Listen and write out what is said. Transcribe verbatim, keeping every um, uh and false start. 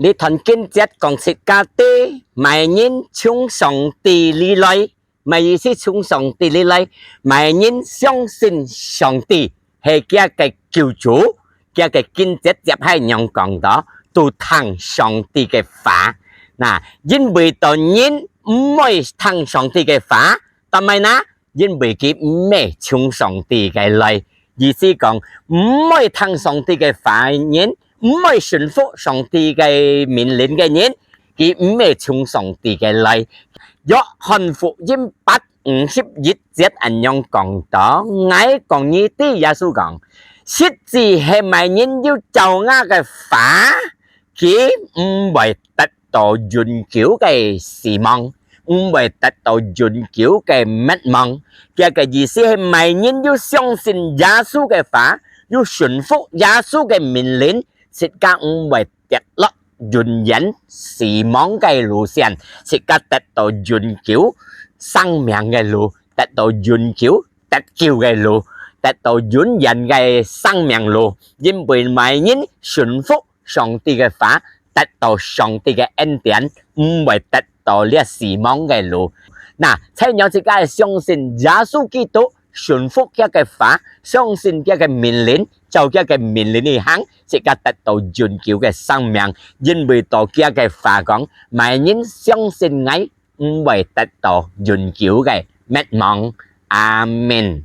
這段經節講自家知，麼人從上帝裡來，麼意思從上帝裡來？麼人相信上帝係佢个救主，佢个經節接下仰講到，都聽上帝个話。那，因為到人毋會聽上帝个話，但係呢，因為佢毋係從上帝个來。意思講，毋會聽上帝个話个人，毋會順服上帝个命令个人，佢毋係從上帝个來。約翰福音八五十一節恁樣講到：「𠊎講你知」，耶穌講，「實在係麼人有照𠊎个話，佢毋會得到永久个死亡，毋會得到永久个滅亡。」佢个意思係，麼人有相信耶穌个話，有順服耶穌个命令，自家毋會跌落永遠死亡个路線，自家得到永久生命个路，得到永久得救个路，得到永遠个生命路。因為麼人順服上帝个話，得到上帝个恩典，毋會跌到這死亡个路。那，在讓自家相信耶穌基督，順服佢个話，相信佢个命令，照佢个命令去行，自家得到永久个生命。因為到佢个話講，麼人相信𠊎，毋會得到永久个滅亡。阿們。